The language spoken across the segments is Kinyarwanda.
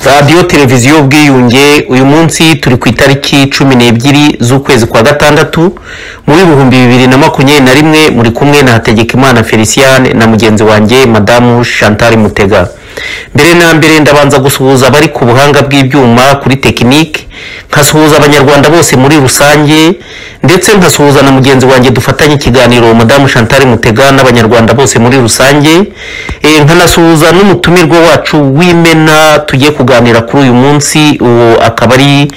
Radiyo Televiziyo Ubwiyunge. Uyu munsi turi ku itariki 12 z'ukwezi kwa gatandatu mu 2021. Muri kumwe na Hategekimana Feliciane na mugenzi wanjye Madamu Chantal Mutega. Mbere na mbere ndabanza gusuhuza abari ku buhanga bw'ibyuma kuri tekinike, nkasuhuza Abanyarwanda bose muri rusange, ndetse nkasuhuza na mugenzi wanjye dufatanye ikiganiro, Madamu Chantal Mutega, n'Abanyarwanda bose muri rusange. Nkanasuhuza n'umutumirwa wacu w'imena tugiye kuganira kuri uyu munsi, uwo akaba ari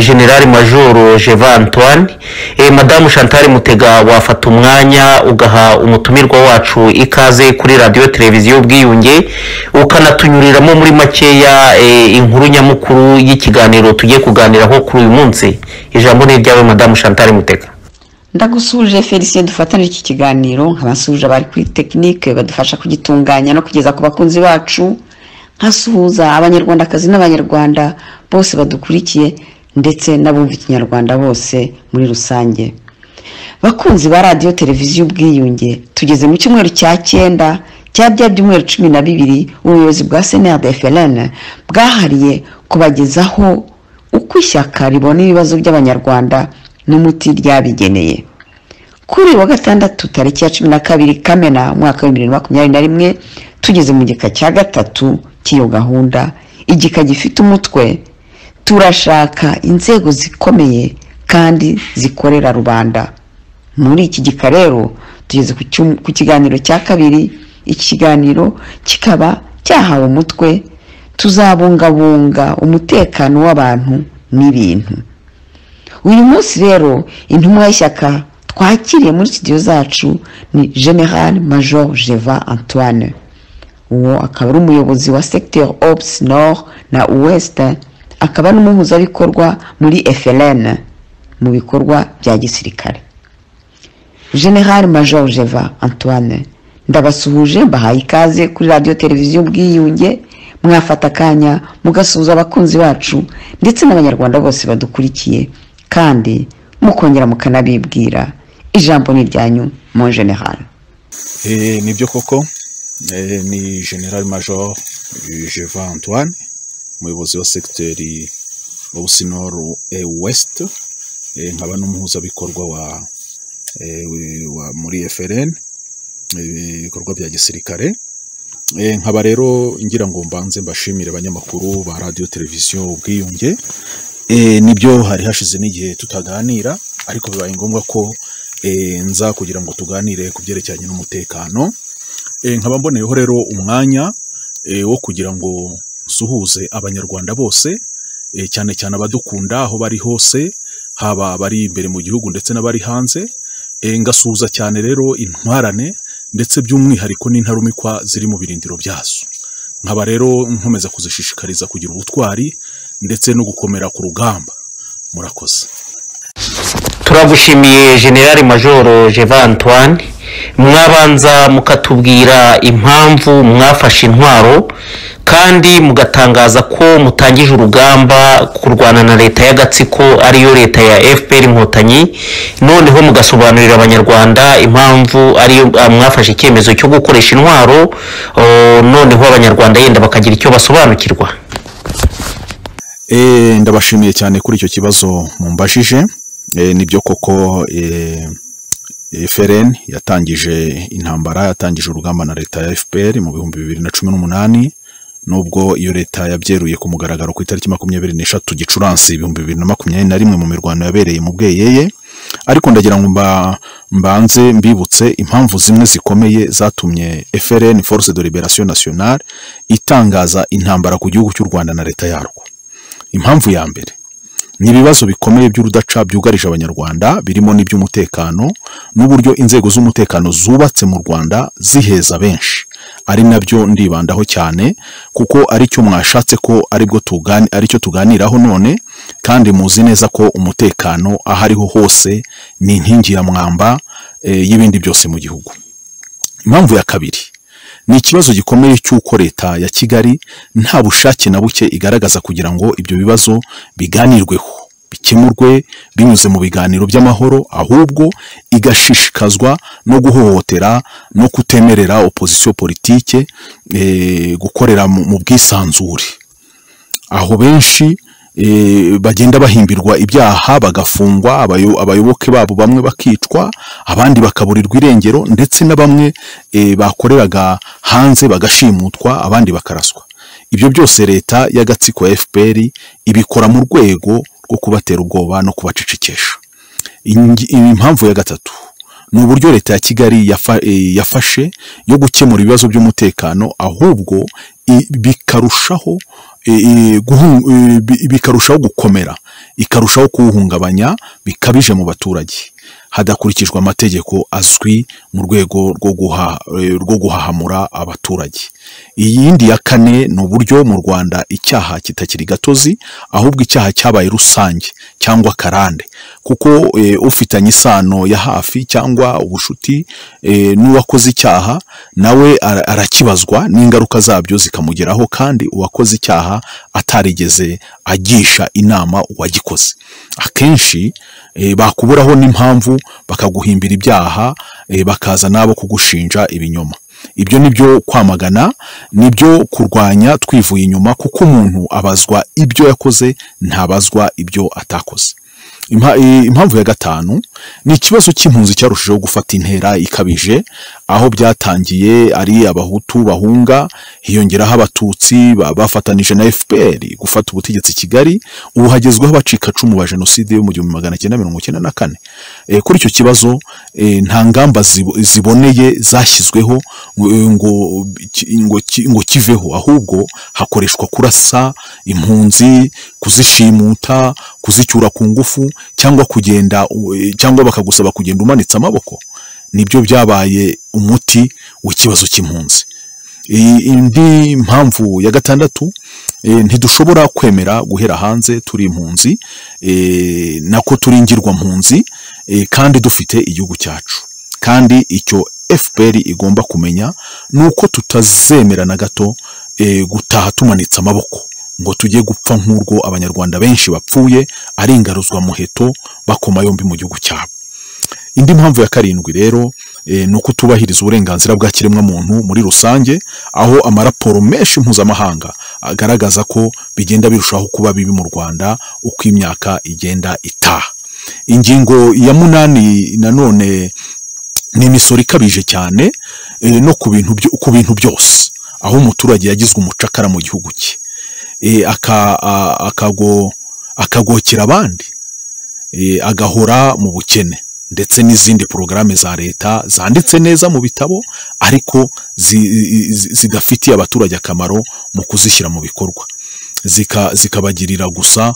General Major Jeva Antoine. Madamu Chantal Mutega, wafata umwanya ugaha umutumirwa wacu ikaze kuri Radiyo Televiziyo Ubwiyunge, ukanatunyuriramo muri makeya inkuru nyamukuru y'ikiganiro tugiye kuganiraho kuri uyu munsi. Ijambo ni iryawe, Madamu Chantal Mutega. Ndagusuhuje, Felicien, dufatane iki kiganiro, nkabasuhuje abari kuri tekinike badufasha kugitunganya no kugeza ku bakunzi bacu, nkasuhuza Abanyarwandakazi n'Abanyarwanda bose badukurikiye, ndetse n'abumva Ikinyarwanda bose muri rusange. Bakunzi ba Radiyo Televiziyo Ubwiyunge, tugeze mu cyumweru cya cyenda cya bya byumweru 12 ubuyobozi bwa CNRD FLN bwahariye kubagezaho uko ishyaka ribona ibibazo by'Abanyarwanda n'umuti ryabigeneye. Kuri uyu wa gatandatu, tariki ya 12 Kamena umwaka wa 2021, tugeze mu gika cya gatatu cy'iyo gahunda, igika gifite umutwe "Turashaka inzego zikomeye kandi zikorera rubanda". Muri iki gika rero tugeze ku kiganiro cya kabiri. Iki kiganiro kikaba cyahawe umutwe "Tuzabungabunga umutekano w'abantu n'ibintu". Uyu munsi rero intumwa y'ishyaka twakiriye muri studio zacu ni General Major Jeva Antoine, uwo akaba ari umuyobozi wa secteur Ops Nord na Ouest, akaba n'umuhuzabikorwa muri FLN mu bikorwa bya gisirikare. General Major Jeva Antoine, ndabasuhuje, mbahaye ikaze kuri Radiyo Televiziyo Ubwiyunge. Mwafata akanya mugasuhuza abakunzi bacu ndetse n'Abanyarwanda bose badukurikiye, kandi mukongera mukanabibwira. Ijambo ni iryanyu, mon général. Nibyo koko, ni General Major Jeva Antoine, umuyobozi wa secteur Ops Nord et Ouest, nkaba n'umuhuzabikorwa wa muri FLN ibikorwa bya gisirikare. Nkaba rero ngira ngo mbanze mbashimire abanyamakuru ba Radio Televiziyo Ubwiyunge. Nibyo, hari hashize n'igihe tutaganira, ariko bibaye ngombwa ko nza kugira ngo tuganire ku byerekeranye n'umutekano. Nkaba mboneyeho rero umwanya wo kugira ngo nsuhuze Abanyarwanda bose, cyane cyane abadukunda aho bari hose, haba abari imbere mu gihugu ndetse n'abari hanze. Ngasuhuza cyane rero intwarane, ndetse by'umwihariko n'intarumikwa ziri mu birindiro byazo. Nkaba rero nkomeza kuzishishikariza kugira ubutwari ndetse no gukomera ku rugamba. Murakoze. Turagushimiye, General Major Jeva Antoine. Mwabanza mukatubwira impamvu mwafashe intwaro kandi mugatangaza ko mutangije urugamba kurwana na leta y'agatsiko, ariyo leta ya FPR Inkotanyi, noneho mugasobanurira Abanyarwanda impamvu ariyo mwafashe icyemezo cyo gukoresha intwaro, noneho Abanyarwanda yenda bakagira icyo basobanukirwa. Ndabashimiye cyane kuri icyo kibazo mumbajije. Nibyo koko, FLN yatangije intambara, yatangije urugamba na leta ya FPR mu 2018, nubwo iyo leta yabyeruye ku mugaragaro ku itariki 23 Gicurasi 2021 mu mirwano yabereye mu Bweyeye. Ariko ndagira ngo mbanze mbibutse impamvu zimwe zikomeye zatumye FLN, Force de Libération Nationale, itangaza intambara ku gihugu cy'u Rwanda na leta yarwo. Impamvu ya mbere ni ibibazo bikomeye by'urudaca byugarije Abanyarwanda, birimo n'iby'umutekano n'uburyo inzego z'umutekano zubatse mu Rwanda ziheza benshi, ari nabyo ndibandaho cyane kuko aricyo mwashatse ko aribwo tugani, aricyo tuganiraho none. Kandi muzi neza ko umutekano aho ariho hose ni inkingi ya mwamba y'ibindi byose mu gihugu. Impamvu ya kabiri ni ikibazo gikomeye cy'uko leta ya Kigali nta bushake na buke igaragaza kugira ngo ibyo bibazo biganirweho, bikemurwe binyuze mu biganiro by'amahoro, ahubwo igashishikazwa no guhohotera no kutemerera opposition politique gukorera mu bwisanzure. Aho benshi bagenda bahimbirwa ibyaha bagafungwa, abayoboke babo bamwe bakicwa, abandi bakaburirwa irengero, ndetse na bamwe bakoreraga hanze bagashimutwa, abandi bakaraswa. Ibyo byose leta y'agatsiko ya FPR ibikora mu rwego rwo kubatera ubwoba no kubacecekesha. Impamvu ya gatatu ni uburyo leta ya Kigali yafashe yo gukemura ibibazo by'umutekano, ahubwo bikarushaho gukomera, ikarushaho kuwuhungabanya bikabije mu baturage, hadakurikijwe amategeko azwi mu rwego rwo guhahamura abaturage. Iyindi ya kane ni uburyo mu Rwanda icyaha kitakiri gatozi, ahubwo icyaha cyabaye rusange cyangwa karande, kuko ufitanye isano ya hafi cyangwa ubushuti n'uwakoze icyaha nawe arakibazwa n'ingaruka zabyo zikamugeraho, kandi uwakoze icyaha atarigeze agisha inama uwagikoze. Akenshi bakuburaho n'impamvu bakaguhimbira ibyaha, bakaza nabo kugushinja ibinyoma. Ibyo nibyo kwamagana, nibyo kurwanya twivuye inyuma, kuko umuntu abazwa ibyo yakoze, ntabazwa ibyo atakoze. Impamvu ya gatanu ni ikibazo cy'impunzi cyarushijeho gufata intera ikabije, aho byatangiye ari abahutu bahunga, hiyongeraho abatutsi bafatanije na FPR gufata ubutegetsi Kigali, ubu hagezweho abacikacumu ba jenoside yo mu 1994. Kuri icyo kibazo nta ngamba ziboneye zashyizweho ngo kiveho, ahubwo hakoreshwa kurasa impunzi, kuzishimuta, kuzicyura ku ngufu, cyangwa kugenda, cyangwa bakagusaba kugenda umanitse amaboko. Nibyo byabaye umuti w'ikibazo cy'impunzi. Indi mpamvu ya gatandatu, ntidushobora kwemera guhera hanze turi impunzi, nako turingirwa mpunzi, kandi dufite igihugu cyacu. Kandi icyo FPR igomba kumenya nuko tutazemera na gato gutaha tumanitse amaboko ngo tujye gupfa nk'urwo abanyarwanda benshi bapfuye ari ingaruzwa muheto bakoma yombi mu gihugu cyabo. Indi mpamvu ya karindwi rero ni uko tubahiriza uburenganzira bwa kiremwa muntu muri rusange, aho amaraporo menshi mpuzamahanga agaragaza ko bigenda birushaho kuba bibi mu Rwanda uko imyaka igenda itaha. Ingingo ya munani nanone ni imisoro ikabije cyane no ku bintu byose, aho umuturage yagizwe umucakara mu gihugu cye, akagokera abandi, agahora mu bukene, ndetse n'izindi porogaramu za leta zanditse neza mu bitabo ariko zidafitiye abaturage akamaro mu kuzishyira mu bikorwa, zikabagirira gusa,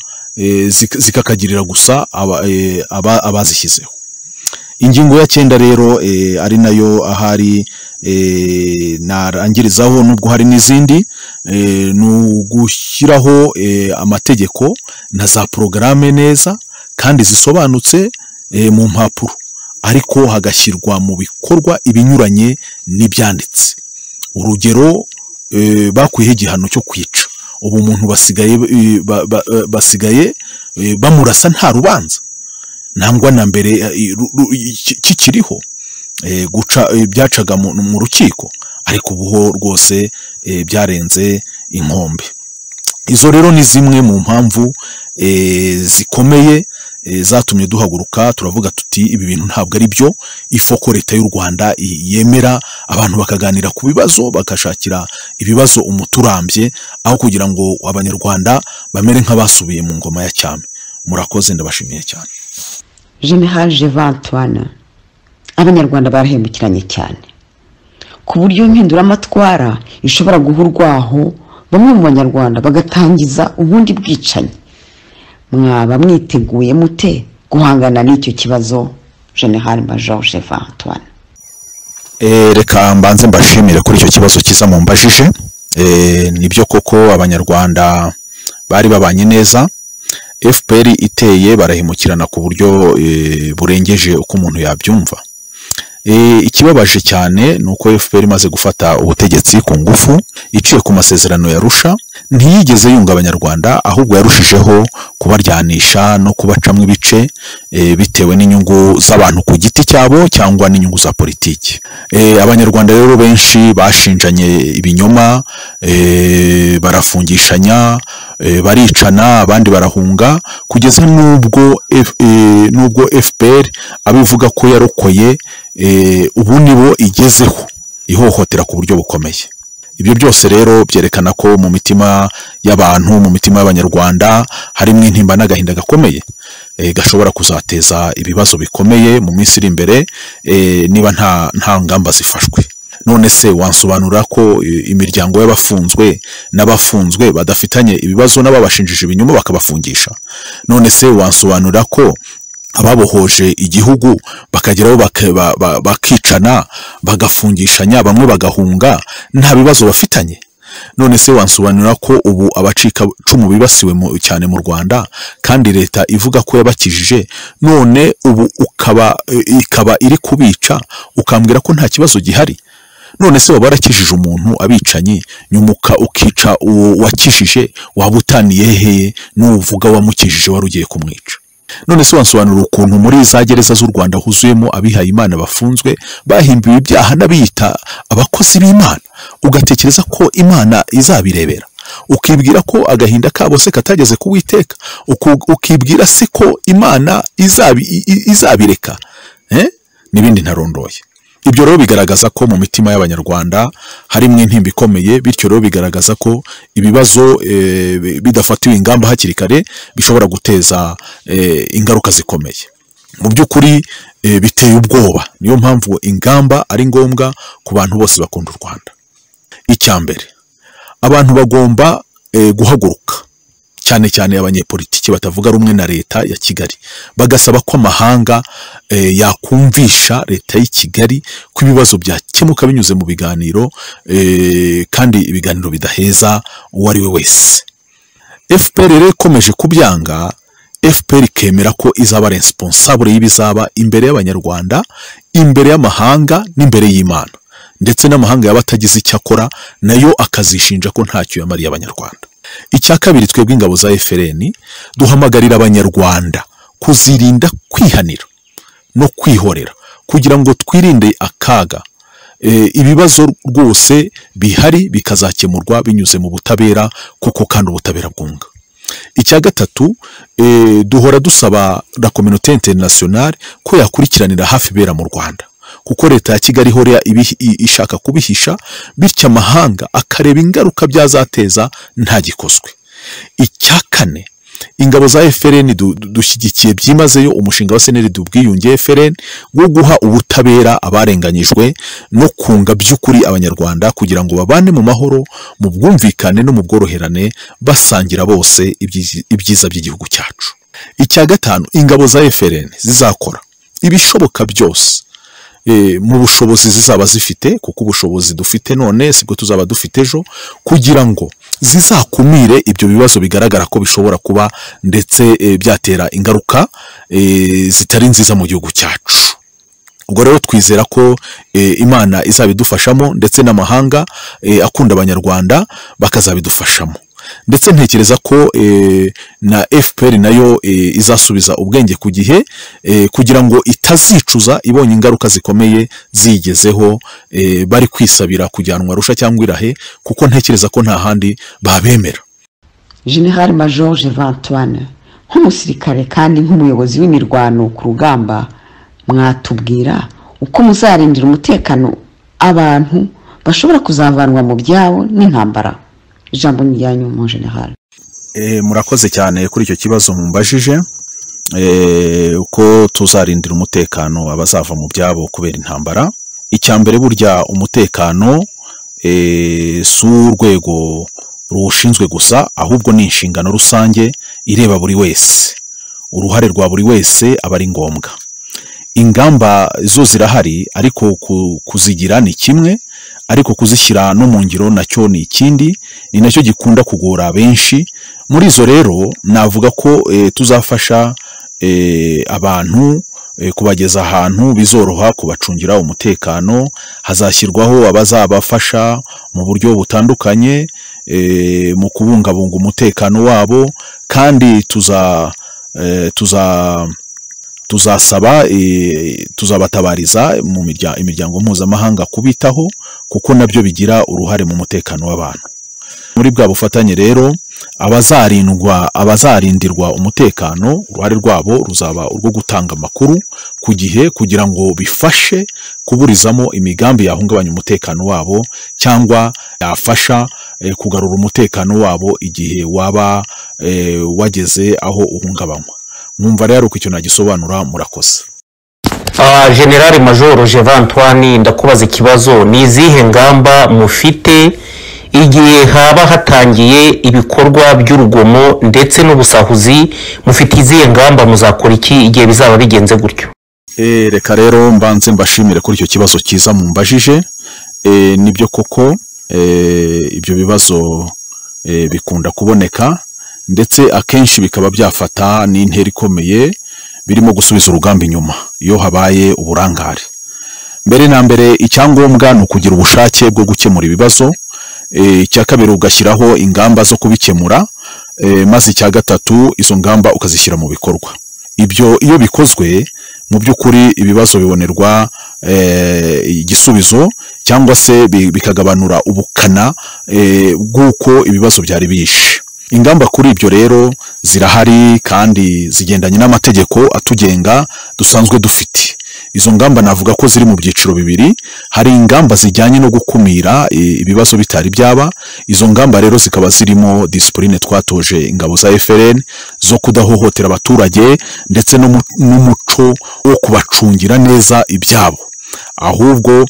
zikakagirira gusa abazishyizeho. Ingingo ya cyenda rero ari nayo ahari narangirizaho, nubwo hari n'izindi, ni ugushyiraho amategeko na za porogaramu neza kandi zisobanutse mu mpapuro, ariko hagashyirwa mu bikorwa ibinyuranye n'ibyanditse. Urugero, bakuyeho igihano cyo kwica, ubu umuntu basigaye bamurasa nta rubanza nangwa na mbere kikiriho, guca byacaga mu rukiko, ariko ubuho rwose byarenze inkombe. Izo rero ni zimwe mu mpamvu zikomeye zatumye duhaguruka turavuga tuti ibi bintu ntabwo ari byo, ifoko leta y'u Rwanda yemera abantu bakaganira ku bibazo, bakashakira ibibazo umuturambye, aho kugira ngo abanyarwanda bamere nk'abasubiye mu ngoma ya cyami. Murakoze, ndabashimiye cyane. General Jeva Antoine, abanyarwanda barahemukiranye cyane ku buryo impinduramatwara ishobora guha urwaho bamwe mu banyarwanda bagatangiza ubundi bwicanyi. Mwaba mwiteguye mute guhangana n'icyo kibazo, General Major Jeva Antoine? Reka mbanze mbashimire kuri icyo kibazo cyiza mumbajije. Nibyo koko abanyarwanda bari babanye neza, FPR iteye barahemukirana ku buryo burengeje uko umuntu yabyumva. Ikibabaje cyane ni uko FPR imaze gufata ubutegetsi ku ngufu iciye ku masezerano ya Arusha, ntiyigeze yunga abanyarwanda, ahubwo yarushijeho kubaryanisha no kubacamo ibice bitewe n'inyungu z'abantu ku giti cyabo cyangwa n'inyungu za politiki. Abanyarwanda rero benshi bashinjanye ibinyoma, barafungishanya, Baricana, abandi barahunga, kugeza nubwo FPR abivuga ko yarokoye, ubu nibo igezeho ihohotera ku buryo bukomeye. Ibyo byose rero byerekana ko mu mitima y'abantu, mu mitima y'Abanyarwanda harimo intimba n'agahinda gakomeye, gashobora kuzateza ibibazo bikomeye mu minsi iri imbere, niba nta ngamba zifashwe. None se wansobanura ko imiryango y'abafunzwe n'abafunzwe badafitanye ibibazo n'ababashinjije ibinyoma bakabafungisha? None se wansobanura ko ababohoje igihugu bakageraho bakicana, bagafungishanya, bamwe bagahunga, nta bibazo bafitanye? None se wansobanura ko ubu abacika cumu bibasiwe cyane mu Rwanda, kandi leta ivuga ko yabakijije, none ubu ikaba iri kubica, ukambwira ko nta kibazo gihari? None se waba warakijije umuntu abicanyi, nyuma ukica uwo wakijije, waba utaniye he n'uvuga wamukijije wari ugiye kumwica? None se wansobanura ukuntu muri za gereza z'u Rwanda huzuyemo abihaye Imana bafunzwe, bahimbiwe ibyaha n'abiyita abakozi b'Imana, ugatekereza ko Imana izabirebera, ukibwira ko agahinda kabo se katageze ku Uwiteka, ukibwira se ko Imana izabireka, n'ibindi ntarondoye. Ibyo rero bigaragaza ko mu mitima y'Abanyarwanda harimo intimba ikomeye, bityo rero bigaragaza ko ibibazo bidafatiwe ingamba hakiri kare bishobora guteza ingaruka zikomeye. Mu by'ukuri biteye ubwoba. Niyo mpamvu ingamba ari ngombwa ku bantu bose bakunda u Rwanda. Icya mbere, abantu bagomba guhaguruka, cyane cyane abanyepolitiki batavuga rumwe na leta ya Kigali, bagasaba ko amahanga yakumvisha leta y'i Kigali ko ibibazo byakemuka binyuze mu biganiro, kandi ibiganiro bidaheza uwo ari we wese. FPR rero ikomeje kubyanga. FPR ikemera ko izaba responsable y'ibizaba imbere y'Abanyarwanda, imbere y'amahanga n'imbere y'Imana, ndetse n'amahanga yaba atagize icyo akora nayo akazishinja ko ntacyo yamariye Abanyarwanda. Icya kabiri, twebwe ingabo za FRN duhamagarira Abanyarwanda kuzirinda kwihanira no kwihorera, kugira ngo twirinde akaga. Ibibazo rwose bihari bikazakemurwa binyuze mu butabera, kuko kandi ubutabera bwunga. Icya gatatu, duhora dusaba la communauté internationale ko yakurikiranira hafi bera mu Rwanda, kuko leta ya Kigali ihora ishaka kubihisha, bityo amahanga akareba ingaruka byazateza nta gikozwe. Icya kane, ingabo za FRN dushyigikiye byimazeyo umushinga wa CNLD ubwiyunge FRN wo guha ubutabera abarenganyijwe no kunga by'ukuri Abanyarwanda, kugira ngo babane mu mahoro, mu bwumvikane no mu bworoherane, basangira bose ibyiza by'igihugu cyacu. Icya gatanu, ingabo za FRN zizakora ibishoboka byose mu bushobozi zizaba zifite, kuko ubushobozi dufite none sibwo tuzaba dufite ejo, kugira ngo zizakumire ibyo bibazo bigaragara ko bishobora kuba ndetse byatera ingaruka zitari nziza mu gihugu cyacu. Ubwo rero twizera ko Imana izabidufashamo, ndetse n'amahanga akunda Abanyarwanda bakazabidufashamo. Ndetse ntekereza ko na FPR nayo izasubiza ubwenge ku gihe, kugira ngo itazicuza ibonye ingaruka zikomeye zigezeho, bari kwisabira kujyanwa Arusha cyangwa Irahe, kuko ntekereza ko nta handi babemera. General Major Jean Antoine, nk'umusirikare kandi nk'umuyobozi w'imirwano ku rugamba, mwatubwira uko muzarindira umutekano abantu bashobora kuzavanwa mu byabo n'intambara? Ijambo ni ryanyu mu general. Murakoze cyane kuri icyo kibazo mumbajije, uko tuzarindira umutekano abazava mu byabo kubera intambara. Icya mbere, burya umutekano si urwego rushinzwe gusa, ahubwo ni inshingano rusange ireba buri wese. Uruhare rwa buri wese aba ari ngombwa. Ingamba zo zirahari, ariko kuzigira ni kimwe, ariko kuzishyira no mu ngiro nacyo ni ikindi, ni nacyo gikunda kugora benshi. Muri izo rero navuga ko tuzafasha abantu kubageza ahantu bizoroha kubacungira umutekano. Hazashyirwaho abazabafasha mu buryo butandukanye mu kubungabunga umutekano wabo, kandi tuzasaba tuzabatabariza mu imiryango mpuzamahanga kubitaho, kuko nabyo bigira uruhare mu mutekano w'abantu. Muri bwa bufatanye rero abazarindirwa umutekano, uruhare rwabo ruzaba urwo gutanga amakuru ku gihe kugira ngo bifashe kuburizamo imigambi yahungabanya umutekano wabo cyangwa yafasha kugarura umutekano wabo igihe waba wageze aho uhungabanywa. Mwumva rero uko icyo nagisobanura. Murakoze. General Major Jeva Antoine, ndakubaza ikibazo: ni izihe ngamba mufite igihe haba hatangiye ibikorwa by'urugomo ndetse n'ubusahuzi? Mufite izihe ngamba? Muzakora iki igihe bizaba bigenze gutyo? Reka rero mbanze mbashimire kuri icyo kibazo cyiza mumbajije. Nibyo koko, ibyo bibazo bikunda kuboneka, ndetse akenshi bikaba byafata n'intera ikomeye, birimo gusubiza urugamba inyuma iyo habaye uburangare. Mbere na mbere, icyangombwa ni ukugira ubushake bwo gukemura ibibazo. Icya kabiri, ugashyiraho ingamba zo kubikemura, maze icya gatatu, izo ngamba ukazishyira mu bikorwa. Ibyo iyo bikozwe, mu by'ukuri ibibazo bibonerwa igisubizo cyangwa se bikagabanura ubukana bw'uko ibibazo byari bishe. Ingamba kuri ibyo rero zirahari kandi zigendanye n'amategeko atugenga dusanzwe dufite. Izo ngamba navuga ko ziri mu byiciro bibiri. Hari ingamba zijyanye no gukumira ibibazo bitari byaba. Izo ngamba rero zikaba zirimo discipline twatoje ingabo za FLN zo kudahohotera abaturage, ndetse n'umuco wo kubacungira neza ibyabo, ahubwo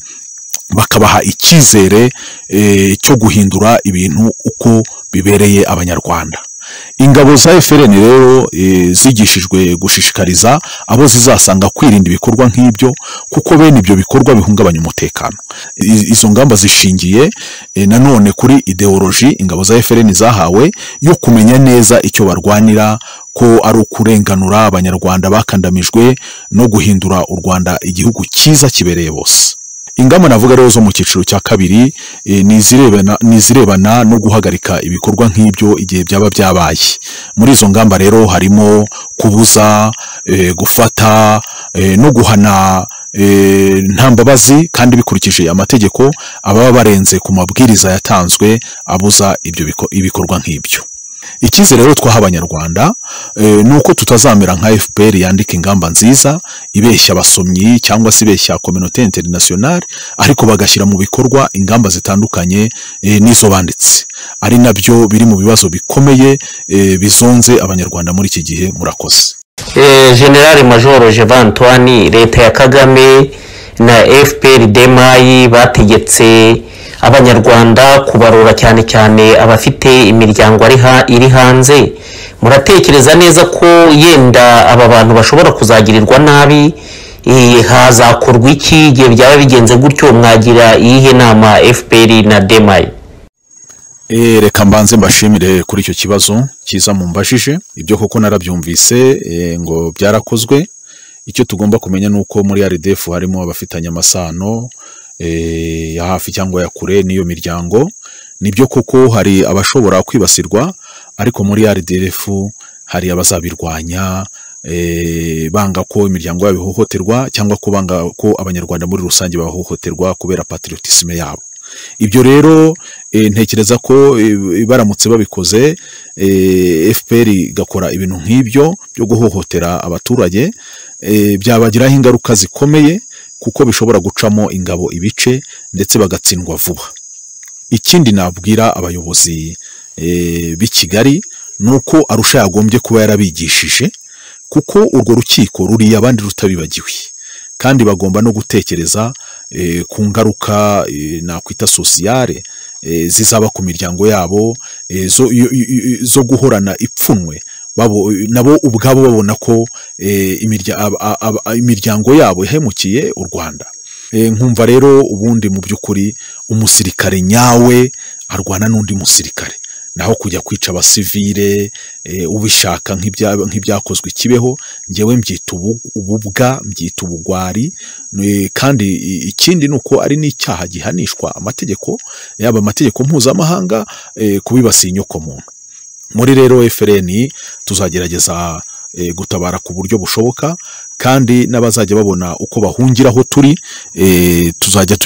bakabaha icyizere cyo guhindura ibintu uko bibereye Abanyarwanda. Ingabo za FLN rero zigishijwe gushishikariza abo zizasanga kwirinda ibikorwa nk'ibyo, kuko bene ibyo bikorwa bihungabanya umutekano. Izo ngamba zishingiye nanone kuri idéologie ingabo za FLN zahawe yo kumenya neza icyo barwanira, ko ari ukurenganura Abanyarwanda bakandamijwe no guhindura u Rwanda igihugu cyiza kibereye bose. Ingamba navuga rero zo mu cyiciro cya kabiri ni izirebana no guhagarika ibikorwa nk'ibyo igihe byaba byabaye. Muri izo ngamba rero harimo kubuza, gufata no guhana nta mbabazi kandi bikurikije amategeko ababa barenze ku mabwiriza yatanzwe abuza ibyo ibikorwa nk'ibyo. Icyizere rero twaha Abanyarwanda ni uko tutazamera nka FPR yandika ingamba nziza ibeshya abasomyi cyangwa se ibeshya communauté internationale, ariko bagashyira mu bikorwa ingamba zitandukanye n'izo banditse, ari nabyo biri mu bibazo bikomeye bizonze Abanyarwanda muri iki gihe. Murakoze. General Major Jeva Antoine, leta ya Kagame na FPR DMI bategetse Abanyarwanda kubarura, cyane cyane abafite imiryango iri hanze. Muratekereza neza ko yenda aba bantu bashobora kuzagirirwa nabi? Hazakorwa iki igihe byaba bigenze gutyo? Mwagira iyihe nama FPR na DMI? Reka mbanze mbashimire kuri icyo kibazo cyiza mumbajije. Ibyo koko narabyumvise, ngo byarakozwe. Icyo tugomba kumenya ni uko muri RDF harimo abafitanye amasano ya hafi cyangwa ya kure n'iyo miryango. Nibyo koko hari abashobora kwibasirwa, ariko muri RDF hari abazabirwanya, banga ko imiryango yabo ihohoterwa cyangwa ko banga ko Abanyarwanda muri rusange bahohoterwa kubera patriotisme yabo. Ibyo rero ntekereza ko baramutse babikoze, FPR igakora ibintu nk'ibyo byo guhohotera abaturage, byabagiraho ingaruka zikomeye, kuko bishobora gucamo ingabo ibice ndetse bagatsindwa vuba. Ikindi nabwira abayobozi b'i Kigali ni uko Arusha yagombye kuba yarabigishije, kuko urwo rukiko ruriya abandi rutabibagiwe, kandi bagomba no gutekereza ku ngaruka nakwita sociale zizaba ku miryango yabo, zo guhorana ipfunwe nabo ubwabo babona ko imiryango yabo yahemukiye u Rwanda. Nkumva rero ubundi mu by'ukuri umusirikare nyawe arwana n'undi musirikare, naho kujya kwica abasivile ubishaka nk'ibyakozwe Kibeho, ngewe mbyita ububwa, mbyita ubugwari. Kandi ikindi ni uko ari n'icyaha gihanishwa amategeko, yaba amategeko mpuzamahanga, kubibasiye inyokomuntu. Muri rero FLN tuzagerageza gutabara ku buryo bushoboka, kandi n'abazajya babona uko bahungira aho turi, tuzajya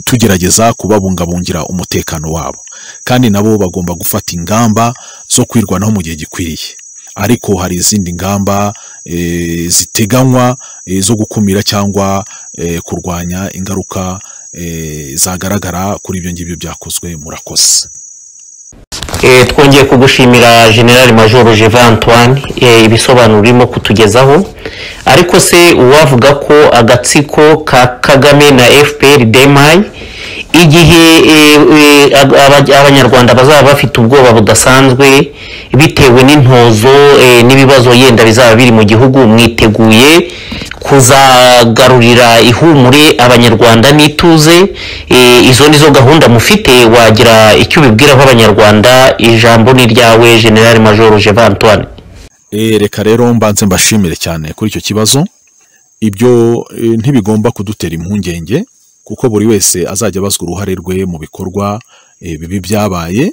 tugerageza kubabungabungira umutekano wabo. Kandi nabo bagomba gufata ingamba zo kwirwanaho mu gihe gikwiriye. Ariko hari izindi ngamba ziteganywa zo gukumira cyangwa kurwanya ingaruka zagaragara kuri ibyo ngibyo byakozwe. Murakoze. Twongeye kugushimira General Major Jeva Antoine, ibisobanuro urimo kutugezaho. Ariko se uwavuga ko agatsiko ka Kagame na FPR DMI igihe abanyarwanda bazaba bafite ubwoba budasanzwe bitewe n'intozo n'ibibazo yenda bizaba biri mu gihugu, mwiteguye kuzagarurira ihumure abanyarwanda n'ituze? Izo nizo gahunda mufite? Wagira icyo ubibwiraho abanyarwanda? Ijambo ni ryawe, General Major Jeva Antoine. Reka rero mbanze mbashimire cyane kuri icyo kibazo. Ibyo ntibigomba kudutera impungenge, kuko buri wese azajya abazwa uruhare rwe mu bikorwa bibi byabaye.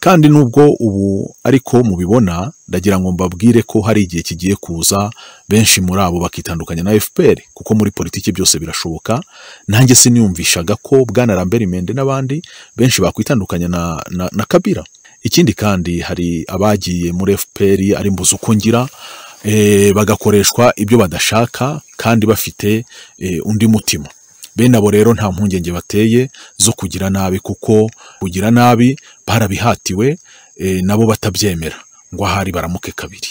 Kandi nubwo ubu ariko mubibona, ndagira ngo mbabwire ko hari igihe kigiye kuza benshi muri abo bakitandukanya na FPR, kuko muri politiki byose birashoboka. Nanjye siniyumvishaga ko Bwana Lambert Mende n'abandi benshi bakwitandukanya na Kabila. Ikindi kandi hari abagiye muri FPR ari mbuze uko ngira, bagakoreshwa ibyo badashaka kandi bafite undi mutima. Bene abo rero nta mpungenge bateye zo kugira nabi, kuko kugira nabi barabihatiwe, nabo batabyemera ngo ahari baramuke kabiri.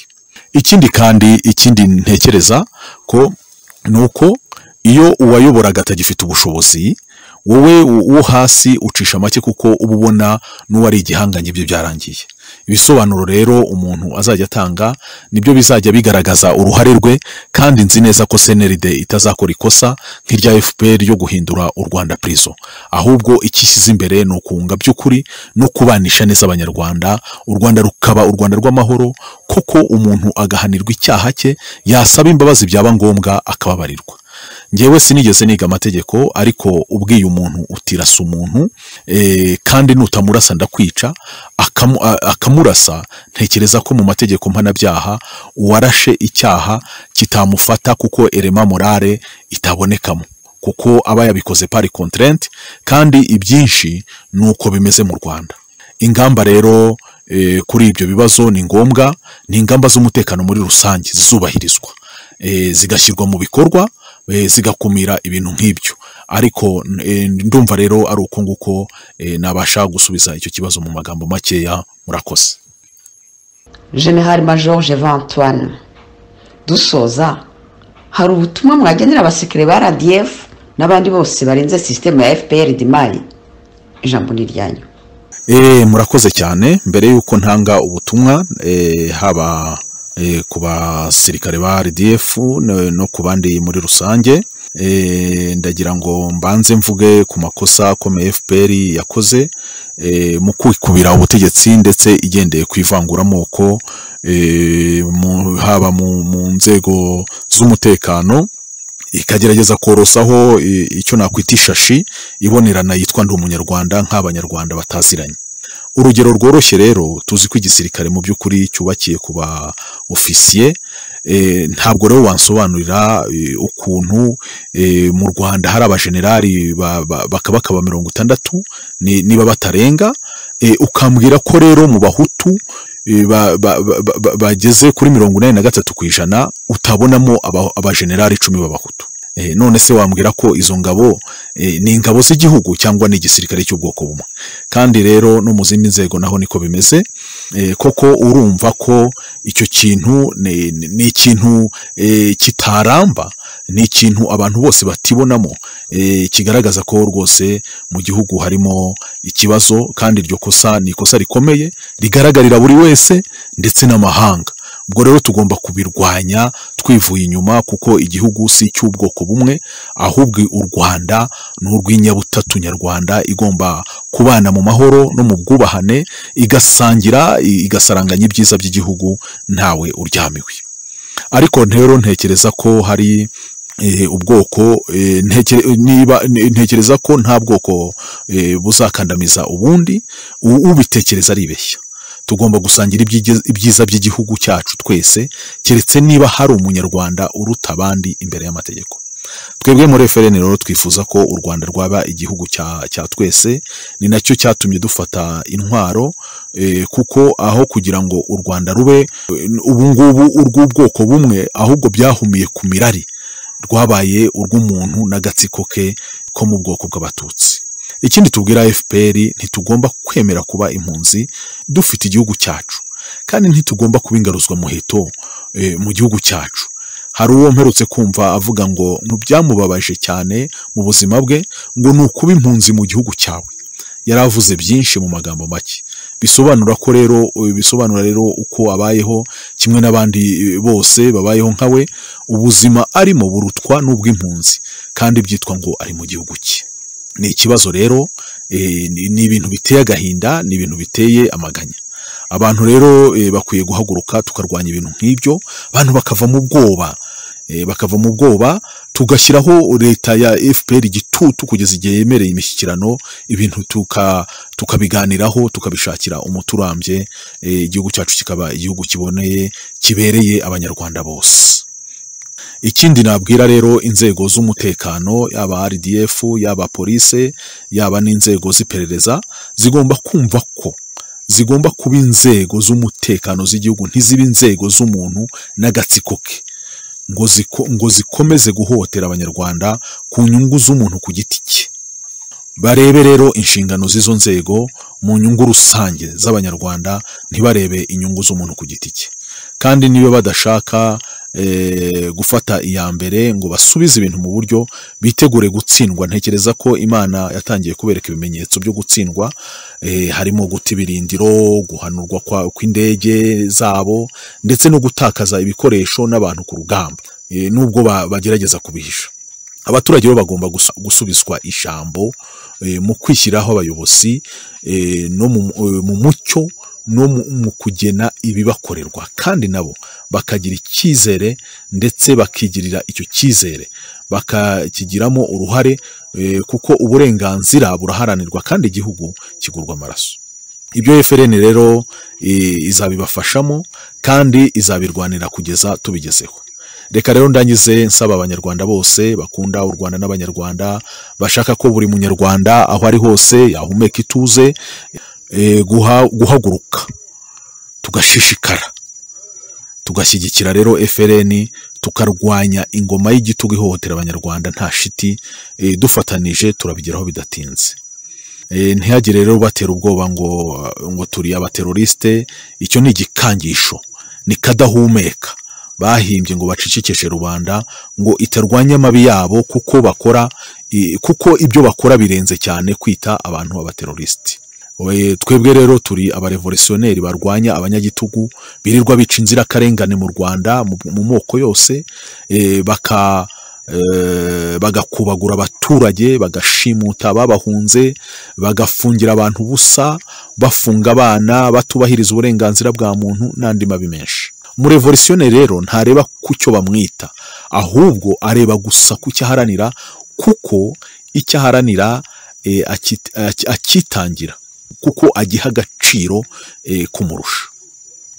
Ikindi kandi, ikindi ntekereza ko nuko iyo uwayoboraga atagifite ubushobozi, wowe uwo hasi ucisha make, kuko uba ubona n'uwari igihanganye ibyo byarangiye. Ibisobanuro rero umuntu azajya atanga nibyo bizajya bigaragaza uruhare rwe, kandi nzi neza ko CNRD itazakora ikosa nk'irya FPR ryo guhindura u Rwanda prison, ahubwo ikishyize imbere ni ukunga by'ukuri no kubanisha neza abanyarwanda, u Rwanda rukaba u Rwanda rw'amahoro, kuko umuntu agahanirwa icyaha cye, yasaba imbabazi byaba ngombwa akababarirwa. Ngewe sinigeze niga amategeko, ariko ubwiye umuntu utirasa umuntu, kandi nutamurasa ndakwica, akamurasa, ntekereza ko mu mategeko mpanabyaha uwarashe icyaha kitamufata, kuko erema morale itabonekamo, kuko aba yabikoze pari contrainte. Kandi ibyinshi nuko bimeze mu Rwanda. Ingamba rero kuri ibyo bibazo ni ngombwa, ni ingamba z'umutekano muri rusange zizubahirizwa, zigashyirwa mu bikorwa, zigakumira ibintu nk'ibyo. Ariko ndumva rero ari uko nguko nabasha gusubiza icyo kibazo mu magambo makeya. Murakoze. General Major Jeva Antoine, dusoza, hari ubutumwa mwagenera abasekere ba RDF n'abandi bose barenze systeme ya FPR DMI? Ijambo ni ryanyu. Murakoze cyane. Mbere yuko ntanga ubutumwa, haba ku basirikare ba RDF no ku bandi muri rusange, ndagira ngo mbanze mvuge ku makosa akomeye FPR yakoze mu kwikubira ubutegetsi, ndetse igendeye ku ivanguramoko, haba mu nzego z'umutekano, ikagerageza korosaho icyo nakwita ishashi ibonerana yitwa ndi umunyarwanda nk'abanyarwanda bataziranye. Urugero rworoshye rero, tuzi ko igisirikare mu by'ukuri cyubakiye ku ba ofisiye. Ntabwo rero wansobanurira ukuntu mu Rwanda hari abajenerali bakabakaba 60 niba batarenga, ukambwira ko rero mu bahutu bageze kuri 83% utabonamo abajenerali 10 b'abahutu. None se wambwira ko izo ngabo ni ingabo z'igihugu cyangwa ni igisirikare cy'ubwoko bumwe? Kandi rero no mu zindi nzego naho niko bimeze. Koko urumva ko icyo kintu ni ikintu kitaramba, ni ikintu abantu bose batibonamo, kigaragaza ko rwose mu gihugu harimo ikibazo, kandi iryo kosa ni ikosa rikomeye rigaragarira buri wese ndetse n'amahanga. Ubwo rero tugomba kubirwanya twivuye inyuma, kuko igihugu si cy'ubwoko bumwe, ahubwo u Rwanda ni urw'inyabutatu nyarwanda igomba kubana mu mahoro no mu bwubahane, igasangira igasaranganya ibyiza by'igihugu ntawe uryamiwe. Ariko rero ntekereza ko hari ubwoko, niba ntekereza ko nta bwoko buzakandamiza ubundi, ubitekereza aribeshya. Tugomba gusangira ibyiza by'igihugu cyacu twese, keretse niba hari umunyarwanda uruta abandi imbere y'amategeko. Twebwe muri FLN rero twifuza ko u Rwanda rwaba igihugu cya twese, ni nacyo cyatumye dufata intwaro, kuko aho kugira ngo u Rwanda rube ubu ngubu urw'ubwoko bumwe, ahubwo byahumiye ku mirari, rwabaye urw'umuntu n'agatsiko ke ko mu bwoko bw'Abatutsi. Ikindi tubwira FPR, ntitugomba kwemera kuba impunzi dufite igihugu cyacu, kandi ntitugomba kuba ingaruzwa muheto mu gihugu cyacu. Hari uwo mperutse kumva avuga ngo byamubabaje cyane mu buzima bwe, ngo ni ukuba impunzi mu gihugu cyawe. Yaravuze byinshi mu magambo make, bisobanura ko rero, bisobanura rero uko abayeho kimwe n'abandi bose babayeho nkawe, ubuzima arimo burutwa n'ubw'impunzi, kandi byitwa ngo ari mu gihugu cye. Ni ikibazo rero, ni ibintu biteye agahinda, ni ibintu biteye amaganya. Abantu rero bakwiye guhaguruka tukarwanya ibintu nk'ibyo, abantu bakava mu bwoba, bakava mu bwoba, tugashyiraho leta ya FPR igitutu kugeza igihe yemereye imishyikirano, ibintu tukabiganiraho, tukabishakira umuti urambye, igihugu cyacu kikaba igihugu kiboneye, kibereye Abanyarwanda bose. Ikindi nabwira rero inzego z'umutekano, yaba RDF, yaba police, yaba n'inzego z'iperereza, zigomba kumva ko zigomba kuba inzego z'umutekano z'igihugu, ntizibe inzego z'umuntu n'agatsiko ke, ngo zikomeze guhohotera Abanyarwanda ku nyungu z'umuntu ku giti cye. Barebe rero inshingano z'izo nzego mu nyungu rusange z'Abanyarwanda, ntibarebe inyungu z'umuntu ku giti cye. Kandi niba badashaka gufata iya mbere ngo basubize ibintu mu buryo, bitegure gutsindwa. Ntekereza ko Imana yatangiye kubereka ibimenyetso byo gutsindwa, harimo guta ibirindiro, guhanurwa kw'indege zabo, ndetse no gutakaza ibikoresho n'abantu ku rugamba, nubwo bagerageza kubihisha. Abaturage bo bagomba gusubizwa ijambo mu kwishyiraho abayobozi, no mu mucyo, no mu kugena ibibakorerwa, kandi nabo bakagira icyizere, ndetse bakigirira icyo cyizere, bakakigiramo uruhare, kuko uburenganzira buraharanirwa kandi igihugu kigurwa amaraso. Ibyo FLN rero izabibafashamo kandi izabirwanira kugeza tubigezeho. Reka rero ndangize nsaba Abanyarwanda bose bakunda u Rwanda n'Abanyarwanda, bashaka ko buri munyarwanda aho ari hose yahumeka ituze, guhaguruka tugashishikara, tugashyigikira rero FLN, tukarwanya ingoma y'igitugu ihohotera Abanyarwanda nta shiti, dufatanije turabigeraho bidatinze. Ntihagire rero batera ubwoba ngo turi abateroriste, icyo ni igikangisho, ni kadahumeka bahimbye ngo bacicikeshe rubanda ngo itarwanya amabi yabo, kuko bakora, kuko ibyo bakora birenze cyane kwita abantu abateroriste. Twebwe rero turi abarevolutionneri barwanya abanyagitugu birirwa bica inzirakarengane mu Rwanda mu moko yose, bagakubagura abaturage, bagashimuta babahunze, bagafungira abantu ubusa, bafunga abana, batubahiriza uburenganzira bwa muntu n'andi mabi menshi. Umurevolutionneri rero ntareba ku cyo bamwita, ahubwo areba gusa ku cyo aharanira, kuko icyo aharanira akitangira, kuko agiha agaciro kumurusha.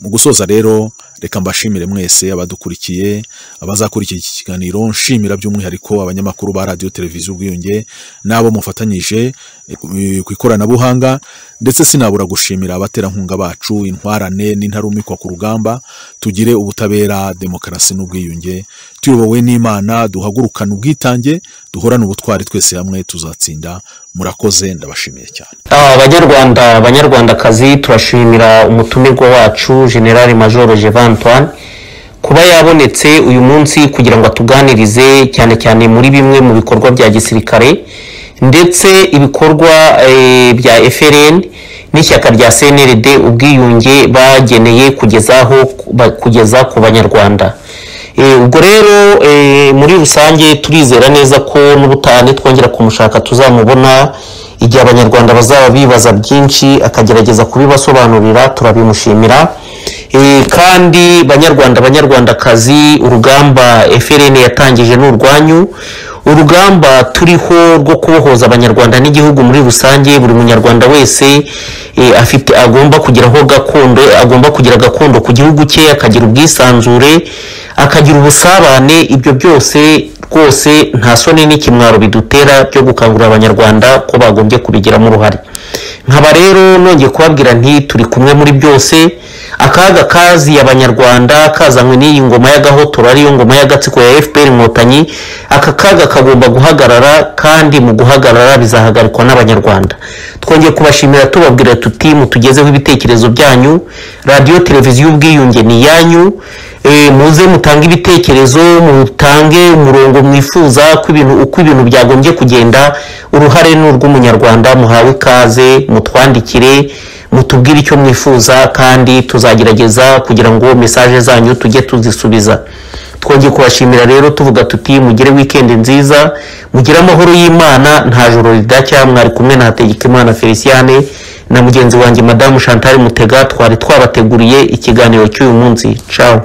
Mu gusoza rero reka mbashimire mwese abadukurikiye, abazakurikira iki kiganiro, nshimira by'umwihariko abanyamakuru ba radio televiziyo Ubwiyunge n'abo mufatanyije ku ikoranabuhanga, ndetse sinabura gushimira abaterankunga bacu, intwarane n'intarumikwa ku rugamba. Tugire ubutabera, demokarasi n'ubwiyunge, tuyobowe n'Imana, duhagurukane ubwitange, duhorane ubutwari, twese hamwe tuzatsinda. Murakoze, ndabashimiye cyane. Abanyarwanda, Abanyarwandakazi, turashimira umutumirwa wacu General Major Jevan Antoine kuba yabonetse uyu munsi kugira ngo atuganirize cyane cyane muri bimwe mu bikorwa bya gisirikare ndetse ibikorwa bya FLN n'ishyaka rya CNRD Ubwiyunge bageneye kugezaho kugeza ku Banyarwanda. Ubwo rero muri rusange turizera neza ko n'ubutaha nitwongera kumushaka tuzamubona, igihe Abanyarwanda bazaba bibaza byinshi akagerageza kubibasobanurira, turabimushimira. Kandi Banyarwanda, Banyarwandakazi, urugamba FLN yatangije ni urwanyu, urugamba turiho rwo kubohoza Abanyarwanda n'igihugu muri rusange. Buri munyarwanda wese afite, agomba kugiraho gakondo, agomba kugira gakondo ku gihugu cye, akagira ubwisanzure, akagira ubusabane. Ibyo byose Rwose nta soni n'ikimwaro bidutera byo gukangurira Abanyarwanda ko bagombye kubigiramo uruhare. Nkaba rero nongeye kubabwira nti turi kumwe muri byose. Akaga kaziye Abanyarwanda kazanywe n'iyi ngoma y'agahotoro, ariyo ngoma y'agatsiko ya FPR Inkotanyi, aka kaga kagomba guhagarara, kandi mu guhagarara bizahagarikwa n'Abanyarwanda. Twongeye kubashimira tubabwira tuti mutugezeho ibitekerezo byanyu. Radiyo Televiziyo Ubwiyunge ni iyanyu. Muze mutange ibitekerezo, mutange umurongo mwifuza ko ibintu, uko ibintu byagombye kugenda. Uruhare ni urw'Umunyarwanda. Muhawe ikaze, mutwandikire, mutubwire icyo mwifuza, kandi tuzagerageza kugira ngo message zanyu tujye tuzisubiza. Twongeye kubashimira rero tuvuga tuti mugire weekend nziza, mugire amahoro y'Imana, nta joro ridacya. Mwari kumwe na Hategekimana Feliciane na mugenzi wanjye Madamu Chantal Mutega, twari twabateguriye ikiganiro cy'uyu munsi. Ciao.